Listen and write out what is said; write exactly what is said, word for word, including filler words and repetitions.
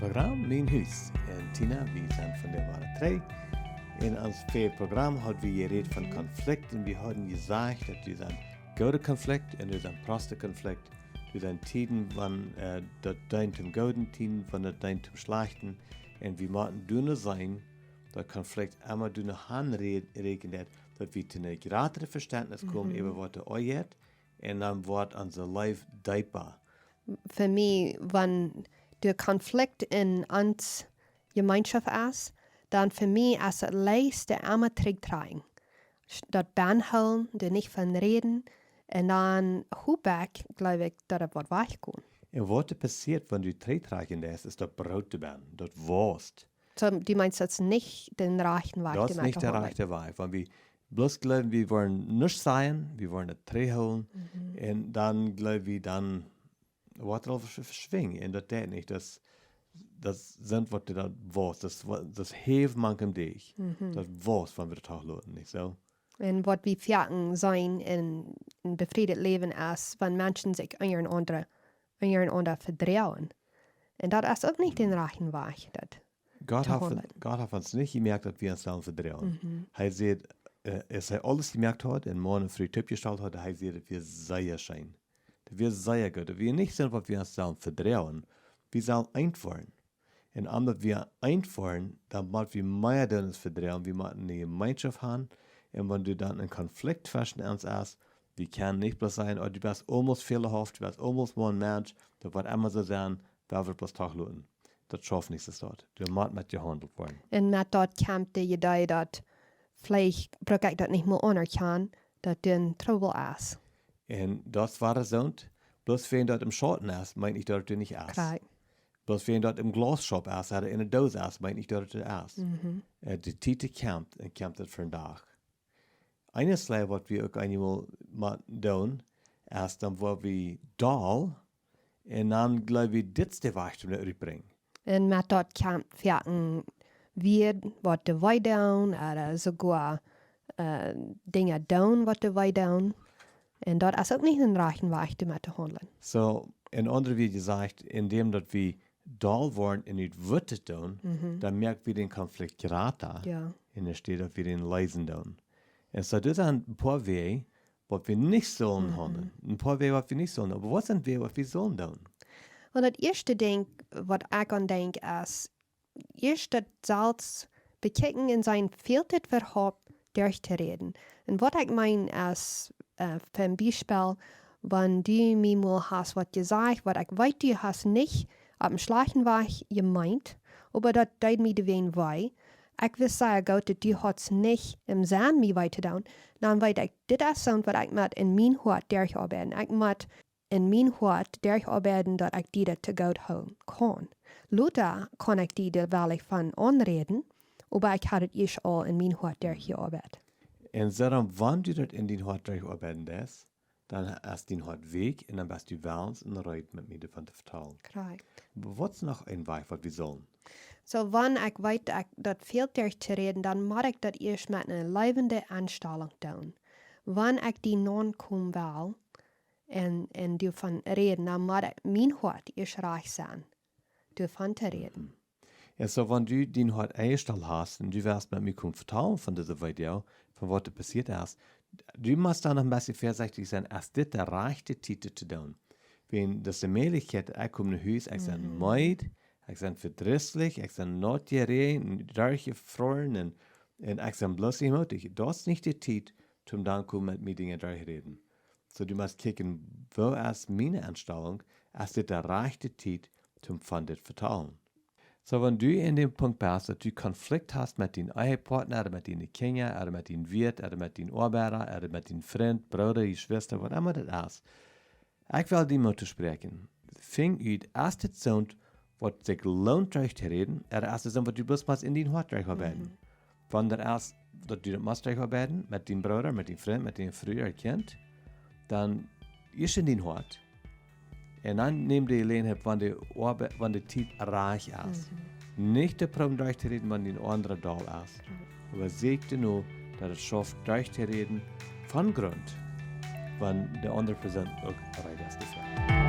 Programm Mien Hus. Un Tina, wie sent vondoag wada trigj. En ons väajet Programm haud wie jerät von Konflikt un wie hauden jesajcht, daut doa sent goode Konflikt un doa sent proste Konflikt. Doa sent Tieden, wan, äh, daut deent toom Gooden, Tieden, wan daut deent toom Schlajchten. Un wie motten doano seenen, daut Konflikt emma doano hanräakjen deit, daut wie to een jratret Vestentnis komen äwa waut doa aunjeit, un dan woat onse Leew deepa. Fa mie, wan de Konflikt en ons Jemeenschoft es, dan fa mie es daut leichste emma trigj trakjen. Daut bennhoolen, doa nich von räden, un dan hop ekj, jleew ekj, daut et woat wajchkomen. Un waut doa passieet, wan du trigj trakjen deist, es daut Broot to bennen, daut waust. Soo, du meenst, daut es nich dän rajchten Wajch, daut es nich de rajchte Wajch. Wan wie bloos jleewen, wie woaren nuscht sajen, wie woaren daut trigjhoolen, un dan jleew wie, dan woat et aul vesch-, veschwinjen. Un daut deit nich. Daut, daut sent waut doa waust. Daut wa-, daut Häw mank em Deich. Daut waust, wan wie daut toloten, nich soo? Un waut wie foaken seenen en, en befriedet Läwen es, wan Menschen sikj unjarenaunda, unjarenaunda vedroagen. Un daut es uk nich dän rajchten Wajch, daut Gott haft, Gott haft ons nich jemoakt, daut wie ons sellen vedroagen. Hee säd, äh, aus hee aules jemoakt haud un Maun un Fru toopjestalt haud, hee säd, daut wia sea scheen. Daut wia sea goot. Daut wia nich soo, waut wie ons sellen vedroagen. Wie sellen eent woaren. Un om daut wie eent woaren, dan mott wie mea doonen aus vedroagen. Wie motten eene Jemeenschoft haben. Un wan doa dan een Konflikt tweschen ons es, wie kjennen nich bloos sajen, oh, du best aulmols fälahauft, du best aulmols mau een Mensch, daut woat emma soo sennen, wie woaren bloos toloten. Daut schauft nich soo. Doa mott met jehaundelt woaren. Un met daut kjemt de Idee, daut veleicht bruck ekj daut nich mea aunerkjanen, daut doa een Trubbel es. Un daut es wua et soo, bloos wäajen daut em Schauten es, meent nich, daut et nich es. Krakjt. Bloos wäajen daut em Glausschaup es, ooda enne Doos es, meent nich, daut et es. Äh, de Tiet kjemt, un kjemt et vondoag. Eene Sach, waut wie uk eemol motten doonen, es dan, wua wie doll, un dan jleew wie, dit es de Wajch, om daut rutbrinjen. Un met daut kjemt foaken wada waut de wee doonen, ooda soogoa, äh, Dinja doonen, waut de wee doonen. Un daut es uk nich een rajchten Wajch, doamet to haundlen. Soo, en aundre Wieed jesajcht, endäm daut wie doll woaren un nich wudden doonen, dan moak wie dän Konflikt jrata. Jo. Enne Städ, daut wie dän leesen doonen. Un soo, dit sent een poa Wäaj, waut wie nich sellen haundlen. Een poa Wäaj, waut wie nich sellen. Oba waut sent Wäaj, waut wie sellen doonen? Well, daut ieeschte Dinkj, waut ekj aun denkj, es, ieescht daut selfst bekjikjen un seenen, fält dit äwahaupt derchtoräden? Un waut ekj meen es, äh, fa een Biespel, wan du mie mol hast waut jesajcht, waut ekj weet, du hast nich opp een schlajchten Wajch jemeent, oba daut deed mie doawäajen wee. Ekj wist sea goot, daut du haudst nich em Senn mie wee to doonen. Dan weet ekj, dit es soont, waut ekj mott en mien Hoat derchoabeiden. Ekj mott en mien Hoat derchoabeiden, daut ekj die daut to goot hoolen kaun. Lota kaun ekj die doa wellich von aunräden, oba ekj haud daut ieescht aul en mien Hoat derchjeoabeit. Un soo dan, wan du daut en dien Hoat derchoabeiden deist, dan es dien Hoat weekj un dan best du wellens un reed, met mie doavon to vetalen. Krakjt. Waut es noch een Wajch, waut wie sellen? Soo, wan ekj weet, ekj, daut fält derchtoräden, dan mott ekj daut ieescht met eene leewende Enstalunk doonen. Wan ekj die nokomen well, un, un doavon räden, dan mott mien Hoat ieescht rajcht sennen, doavon to räden. Jo, soo, wan du dien Hoat enjestalt hast un du west met mie komen vetalen von dise Video, von waut doa passieet es, du motst dan noch een bät väasechtich sennen, es dit de rajchte Tiet, dit to doonen? Wan daut de Mäajlichkjeit, ekj kom no Hus, ekj sie meed, ekj sie vedrisslich, ekj sie naut jeräajent, derchjefroaren un, un ekj sie bloos demootich. Daut es nich de Tiet, om dan komen met mie Dinja derchräden. Soo, du motst kjikjen, woo es miene Enstalunk, es dit de rajchte Tiet, om von dit vetalen? Soo, wan du en däm Punkt best, daut du Konflikt hast met dien Ehepartner, ooda met diene Kjinja, ooda met dien Wieet, ooda met dien Oabeida, ooda met dien Frint, Brooda, Jeschwista, waut emma daut es, ekj well die Moot toospräakjen. Finj ut, es dit soont, waut sikj loont derchtoräden, ooda es dit soont, waut du bloos motst en dien Hoat derchoabeiden? Wan daut es, daut du daut motst derchoabeiden, met dien Brooda, met diene Frind, met diene Fru, äa Kjint, dan ieescht en dien Hoat. Un dan nemm de Jeläajenheit, wan de Oabeit, wan de Tiet rajcht es. Nich de Proben derchtoräden, wan dee aundra doll es. Oba säkj doano, daut et schauft derchtoräden von Grunt, wan de aundre Persoon uk reed es doafäa.